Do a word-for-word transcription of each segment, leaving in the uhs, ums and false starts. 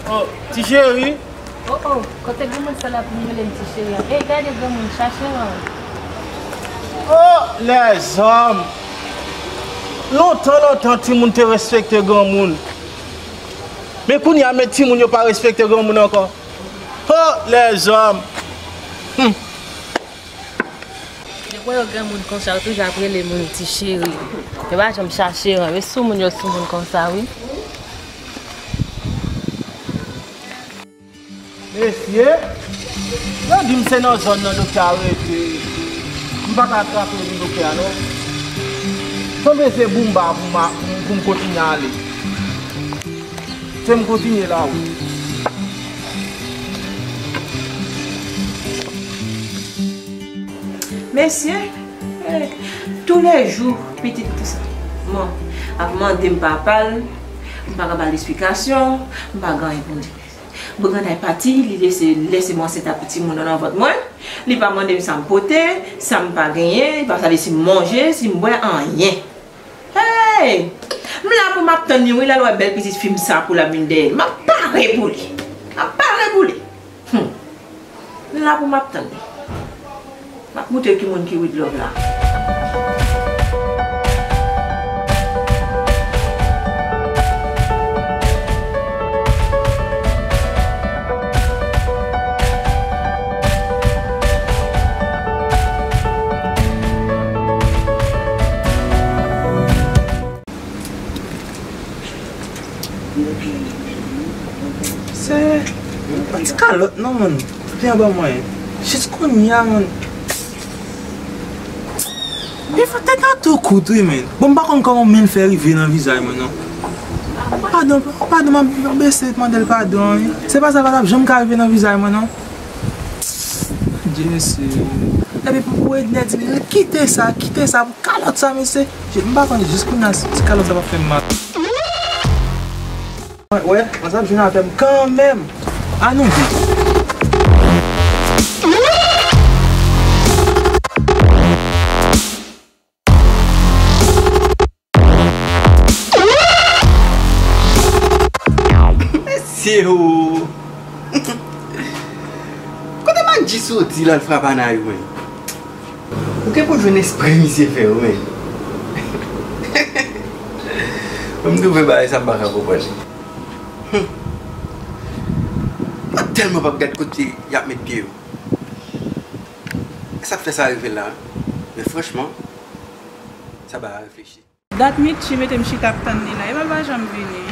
Oh, ti cheri. Oh, oh, kote granmoun sa l ap vin rele m ti cheri an? Ey, gade granmoun, chache ran. Oh, lèzòm! Lontan, lontan, timoun te respekte granmoun. Men kounye a, men timoun yo pa respekte granmoun ankò. Oh, lèzòm! Hmm. Depi w wè yon granmoun konsa, yo toujou ap rele moun ti cheri. Yo pa janm chache ran. Yo soumoun, yo soumoun konsa, wi. Mesye, yo di m se nan zòn nan doktè a rete. M pa ka atrape li doktè a, non. Sanble se boumba pou m a, pou m kontinye ale. Se m kontinye la, wi. Mesye, eh, toulèjou, pitit sa. Bon, ap mande m papa l, m pa ka ba l esplikasyon, m pa gen anyen pou m di. Briganday pati, li lese, lese m ansent ak timoun nan nan vant mwen. Li pa mande m sa m pote, sa m pa genyen, li pa sa li si m manje, si m bwè, anyen. Hey! M la pou m ap tann li, wi, lè l wè bèl pitit fi m sa pou l ap vin dèyè l. M ap pare pou li. M ap pare pou li. Hmm. M la pou m ap tann li. M ap moutre ki moun ki with love la. Se pa ti kalòt non, man. Vin anba mwen. Jis kounye a, man. Defwa tèt la tou kout, wi, men. Bon, m pa konn kòman men l fè rive nan vizaj mwen, non. Padon, padon, m ap bese mande l padon, wi. Se pa sa pa t ap janm ka rive nan vizaj mwen, non. Jezi. Epi pou, pou Ednè di m, kite sa, kite sa, pou kalòt sa, mesye. Je, m pa konn jis kounye a si ti kalòt sa pa fè m mal. Wè, wè, sa ap jwenn avè m kanmenm. Ann ouvri. Mesye o! Kote Madji soti la, l frape anay ou menm? Ou gen pou jwenn espre misye fè ou menm. Mwen m twouve bagay sa m pa ka konprann. Hmm. Mwen tèlman p ap gad kote y ap met pye yo. Sa k fè sa rive la, men franchman, sa bay a reflechi. Dat Mitchy mete m chita ap tann li la, epi l pa janm vini.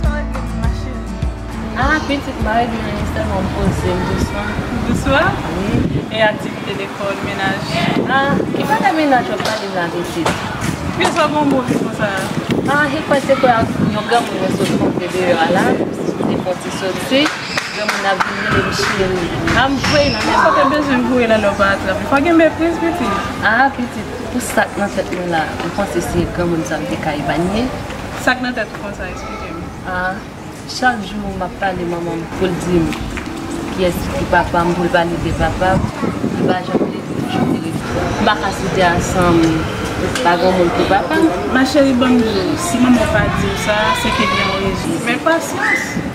Sa w ap gen, ma cheri? Ah, pitit, m pa regle anyen, sèlman m poze m dousman. Dousman? Wi. E aktivite lekòl, menaj? Ah, ki bagay menaj w ap pale la, pitit? Pitit, sa w gen yon bon vi konsa? Ah, e kwè se kwè ak yon granmoun mwen sot twonpe deyò a la, li fè yon ti soti, granmoun ap vin rele m cheri. Ah, m voye nan men. Sa w te bezwen voye la lè w pa atrape? Fò gen mepriz, pitit. Ah, pitit, pou sa k nan tèt mwen la, m panse se granmoun sa m te ka epanye. Sa k nan tèt ou konsa, eksplike m. Ah, chak jou m ap pale manman m pou l di m kiyès ki papa m, pou l pale de papa m, li pa janm vle di m, li toujou vle di m. M pa ka site a san m pa granmoun pou papa m. Ma chérie, ban m di w, si manman w pa di w sa, se ke gen yon rezon. Men pasyans!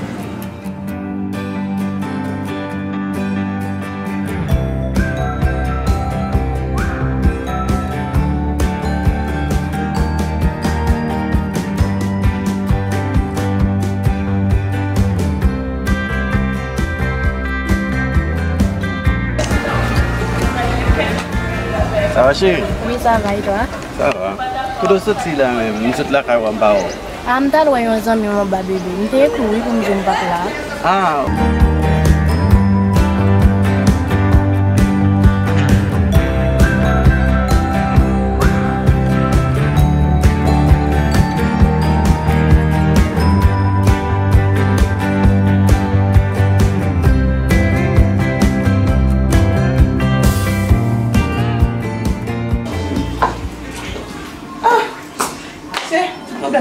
Sa va, cheri? Wi, sa va, e twa? Sa va. Kote w soti la menm? M sot lakay ou a, m pa wè w. A, m t al wè yon zanmi m anba, bebe. M te ekri w wi pou m di w m p ap la. Ah.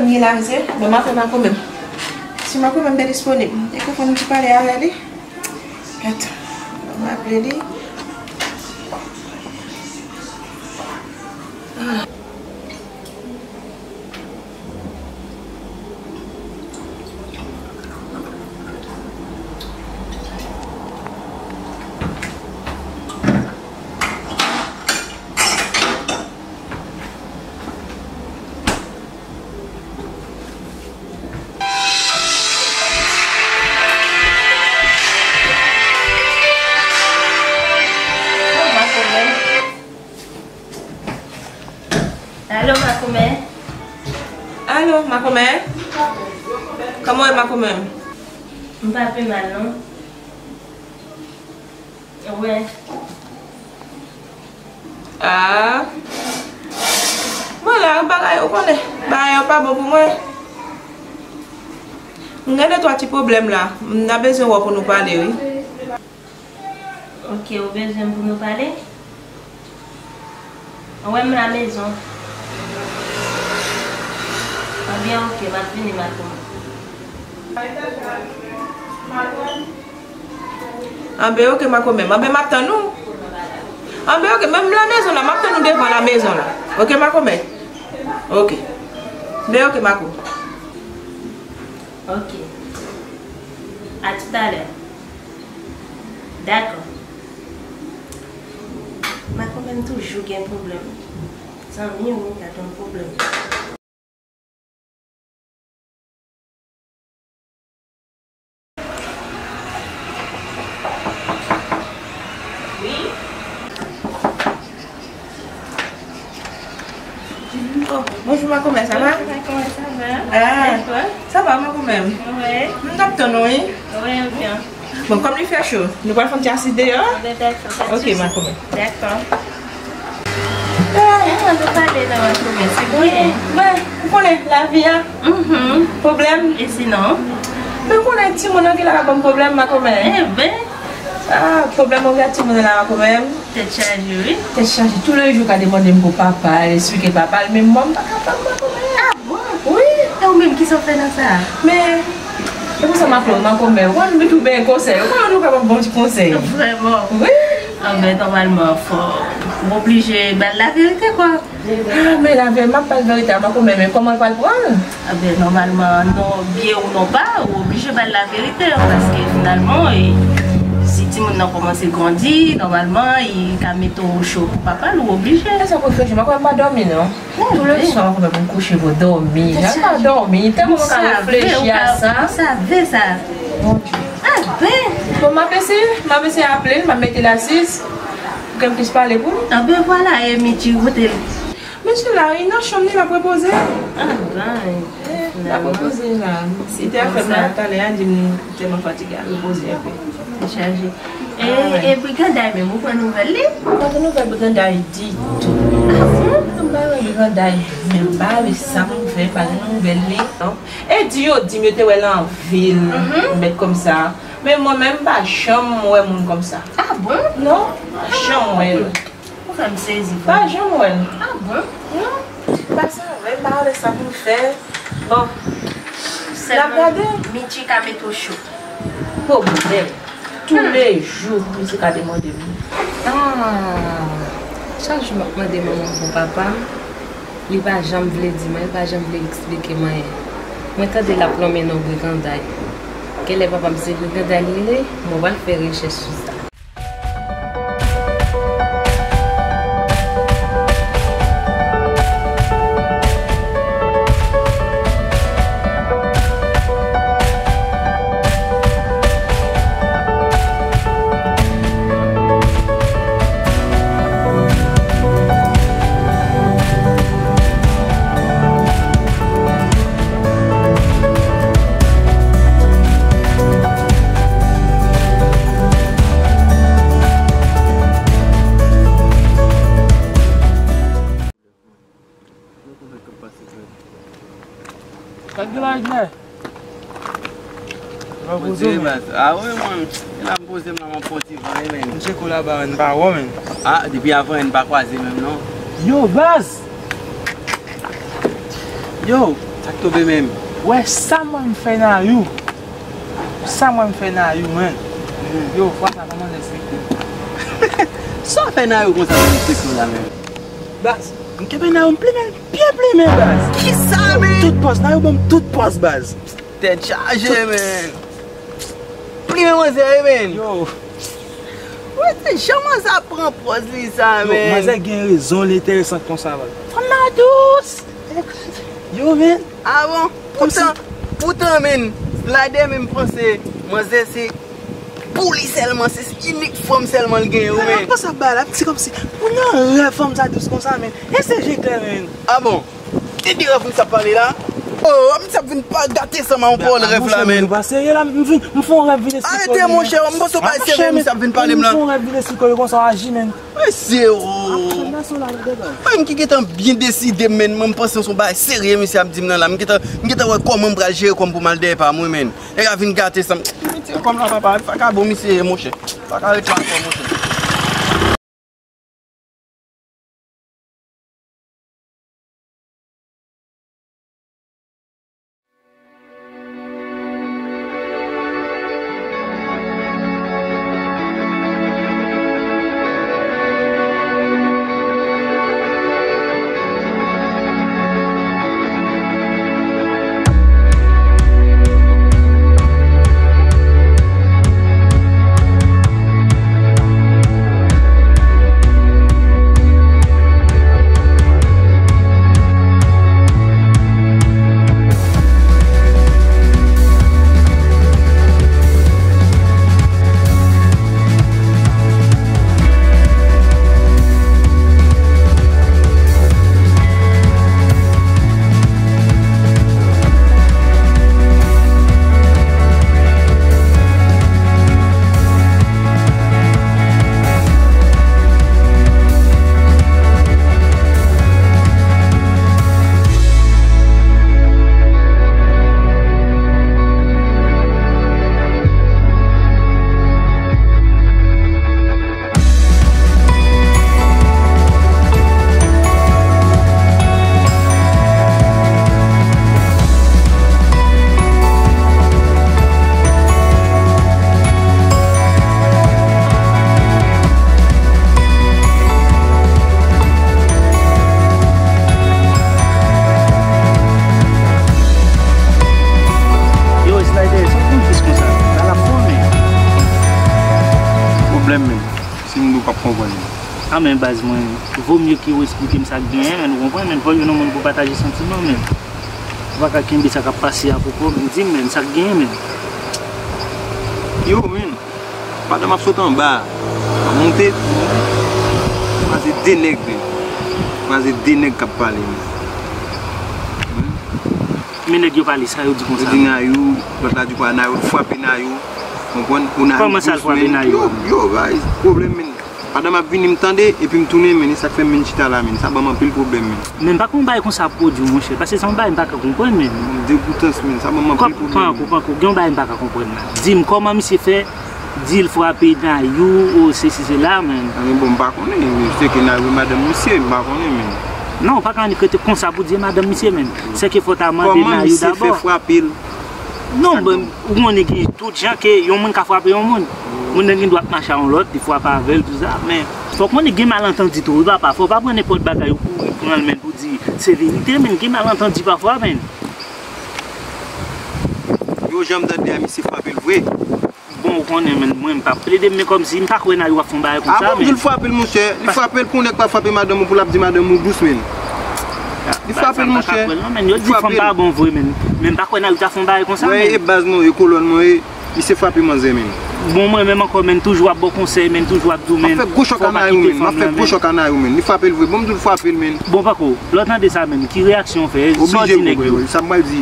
Li la, se, bon, m ap fè Makomè m. Si Makomè m te disponib, e ke fò nou ti pale avè li. Atann, m aple li. Alo, Makomè. Alo, Makomè. Kòman w ye, Makomè? M pa pi mal, non. Wi. Ah. Mwen la, bagay, ou konnen, bagay yo pa bon pou mwen. M gen de twa ti pwoblèm la. M ta bezwen wè w pou nou pale, wi. Ok, ou bezwen m pou nou pale? Wè m la mezon. Anben, ok, m ap vini, Makomè. Anben, ok, Makomè. Anben, m ap tann ou. Anben, ok, menm la mezon la, m ap tann ou devan la mezon la. Ok, Makomè? Ok. Anben, ok, Mako. Ok. A toutalè. Dakò. Makomè m toujou gen pwoblèm. Zanmi, wi, gad yon pwoblèm. Oh, bonjou, Makomè, sa va? Bonjou, Makomè, sa va? Ah, e twa? Sa va, Makomè? Wi. M t ap tann ou, wi. Wi, ok. Bon, kòm li fè cho, nou pral fè yon ti asiz deyò? Anben, dakò, pa de sousi. Ok, Makomè. Dakò. Ah, nou pale nan Makomè, se byen. Mwen, ou konnen lavi a. Mhm. Pwoblèm. E sinon? Men ou konnen timoun nan ki la ka ban m pwoblèm, Makomè. Enben. Ah, pwoblèm, ou gade timoun nan la, Makomè. Tèt chaje, wi. Tèt chaje. Tou le jou ka demande m pou papa l, eksplike papa l, men mwen m pa kapab, Makomè. Ah bon? Wi. E ou menm, kisa w fè nan sa? Men, e pou sa m aple w, Makomè. Ou konn m toujou benyen konsèy. Ou konnen nou ka ban m bon ti konsèy. Vrèman? Wi. Anben, nòmalman, fò w oblije ba l laverite, kwa. Ah, men laverite, m ap ba l verite a, Makomè, men kòman l pral pran l? Anben, nòmalman, non, byen ou non pa, ou oblije ba l laverite, paske finalman, e, si timoun nan kòmanse grandi, nòmalman, li ka mete w cho pou papa l, ou oblije. E sa pou reflechi, Makomè, m pa dòmi, non. Tou le swa, Makomè, pou m kouche pou dòmi. Jan m pa dòmi, tèlman mwen ka reflechi a sa. Ou save sa. Mon Dieu. Anben. Bon, m ap eseye, m ap eseye aple l, m ap mete l asiz. Pou ke m plis pale pou l. Anben, vwala, e Mitchy, kote l? Mitchy la, li nan chanm li, l ap repoze. Anben. Eh, l ap repoze la. Li te afè m la talè a, di m li tèlman fatige, al repoze enpe. Li chaje. E, e Briganday menm, ou pran nouvèl li? M pa gen nouvèl Briganday ditou. Ah bon? M pa gen Briganday, men m pa wè sa pou m fè, m pa gen nouvèl li. Non. E di yo di m yo te wè l an vil, mhm, yon bèt kòmsa. Men mwen menm, m pa janm wè moun kòmsa. Ah bon? Non, m pa janm wè l. Ou fè m sezi, vre. Pa janm wè l. Ah bon? Non. M pa janm wè l, m pa wè sa pou m fè. Bon. N ap gade. Sèlman Mitchy ka mete w cho. Pwoblèm. Tou le jou, misye ka demande m. Ah, chak jou m ap mande manman m pou papa m, li pa janm vle di m, li pa janm vle eksplike m anyen. Mwen tande l ap lonmen non Briganday. Genlè papa m se Briganday li rele, mwen pral fè rechèch sou sa. Sa k gen la, Edner? Poze w, baz. A wi, mwen. E la m poze m la, m ap pran ti van, e, men. M tcheke w laba, men, m pa wè w, men. A, depi avan, n pa kwaze menm, non. Yo, baz! Yo! Tonbe menm. Wè sa mwen m fè Nayou. Sa mwen m fè Nayou, menn. Yo, fwa sa kòman l esplike. Sa w fè Nayou konsa menm, esplike w la menm. Baz, m kenbe Nayou, m plimen l byen plimen, baz. Kisa, menn? Tout pòz, Nayou ban m tout pòz, baz. Tèt chaje, menn. Plimen manzè, wi, menn. Yo. Wè, se jan manzè ap pran pòz li sa, menn. Yo, manzè gen rezon, li enteresan konsa, baz. Fanm nan dous. Yo, menn. Ah bon? Poutan, poutan, menn, Slider menm panse manzè se pou li sèlman, se inik fanm sèlman l gen, wi, menn. Konsa bay la, ti kòmsi moun nan rèv fanm sa dous konsa, menn. E se je klè, menn. Ah bon? Te de rèv misye ap pale la? Oh, misye ap vin pa gate sa m an pawòl rèv la, menn. Ou pa serye la, m vin, m fè yon rèv vin esplike w. Arete, monchè, m panse w pa serye, misye ap vin pale m la. M fè yon rèv vin esplike w konsa w aji, menn. Mesye, oh. Mwen ki gentan byen deside, menn, mwen m panse se yon bagay serye misye ap di m nan la. M gentan, m gentan wè kòman m pral jere kò m pou m al dèyè pa mwen, menn. Nèg la vin gate sa m. Retire kò m la, papa. Vakabon misye ye, monchè. Pa ka ret la ankò, monchè. Yo, Slider, sa w konn fis konsa? Sa l ap fò, men. Pwoblèm, men. Si m di w p ap konprann. A men baz mwen, vo mye ke w esplike m sa k genyen, men ou konprann, men fò w jwenn yon moun pou pataje santiman, men. Ou pa ka kenbe sa k ap pase a pou kò w, men di m, men sa k genyen, men. Yo, men, pandan m ap sot anba a, m ap monte, m kwaze de nèg, men. M kwaze de nèg k ap pale, men. Men nèg yo pale, sa yo di konsa? Yo di Nayou, lòt la di kwa Nayou, frape Nayou. Konprann? Ou Nayou. Kòman sa l frape Nayou? Yo, yo, bay, pwoblèm, men. Pandan m ap vini, m tande, epi m tounen, men, e sa k fè m vin chita la, men. Sa ban m anpil pwoblèm, men. Men m pa konn bagay konsa ap pwodui, monchè, paske se yon bagay m pa ka konprann, men. Bon, degoutans, men, sa ban m anpil pwoblèm. Panko, panko, gen yon bagay m pa ka konprann la. Di m kòman misye fè, di l frape Nayou, o sesi sela, men. A, men bon, m pa konnen, se ke Nayou e madanm misye, m pa konnen, men. Non, ou pa ka annik rete konsa pou di e madanm misye, men. Se ke fò w ta mande Nayou dabò. Kòman misye fè frape l? Non, bon, ou konnen gen tout jan ke yon moun ka frape yon moun. Moun nan gen dwa ap mache a yon lòt, li frape avè l, tou sa, men fòk konnen gen malantandi tou, wi papa, fò w pa pran nenpòt bagay ou kouri pran l, men pou di se verite, men gen malantandi pafwa, men. Yo, jan m tande a, misye frape l vre. Bon, ou konnen, men mwen, m p ap plede, men kòmsi m pa kwè Nayou ap fè yon bagay konsa, men. A bon, m di l frape l, monchè. Li frape l pou nèg pa frape madanm ou, pou l ap di madanm ou dous, men. Li frape l, monchè. Li frape l. Non, men yo di fanm pa bon vre, men. Men m pa kwè Nayou ta fè yon bagay konsa, men. Wè, e baz mwen, e kolòn mwen, e misye frape manzè, men. Bon, mwen menm ankò, men, toujou ap ba w konsèy, men, toujou ap di w, men, fò w pa kite fanm nan, men. M ap fè gwo chòk a Nayou, men. Bon, pako, lè w tande sa, men, ki reyaksyon w fè? Sa w di nèg yo? Oblije, sa m pral di.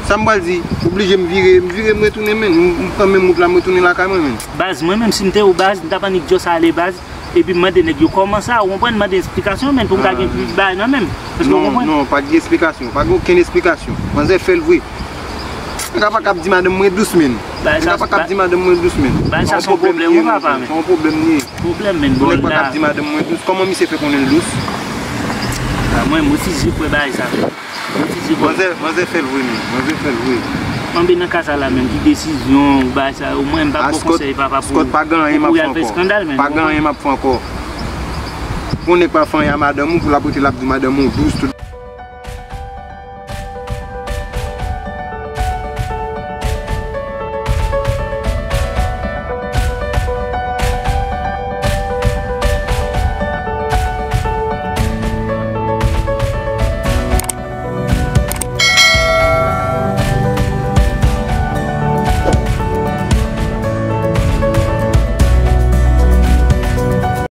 Sa m pral di, oblije m vire, m vire, m retounen, men. M, m pran menm wout la, m retounen lakay mwen, men. Baz, mwen menm, si m te ou, baz, m t ap annik just ale, baz. Epi m mande nèg yo kòman sa, ou konprann, mande esplikasyon, men, pou m ka gen plis bagay nan men m. Èske w konprann? Non, non, pa t gen esplikasyon, pa gen okenn esplikasyon. Manzè fè l vre. Nèg la pa kab di madanm mwen dous, men. Nèg la pa kab di madanm mwen dous, men. Bagay sa se yon pwoblèm, wi, papa, men. Se yon pwoblèm li ye. Pwoblèm, men, bon, nèg pa kab di madanm mwen dous. Kòman misye fè konnen l dous? A, mwen, m refize kwè bagay sa, men. Manzè, manzè fè l vre menm. Manzè fè l vre. Anben nan ka sa la menm, ki desizyon ou bay sa, omwen m pa ba w konsèy papa pou, pou kouri al fè eskandal menm. Pa gen anyen m ap fè ankò. Pou nèg pa fè anyen a madanm ou, pou l ap rete l ap di madanm ou dous tout.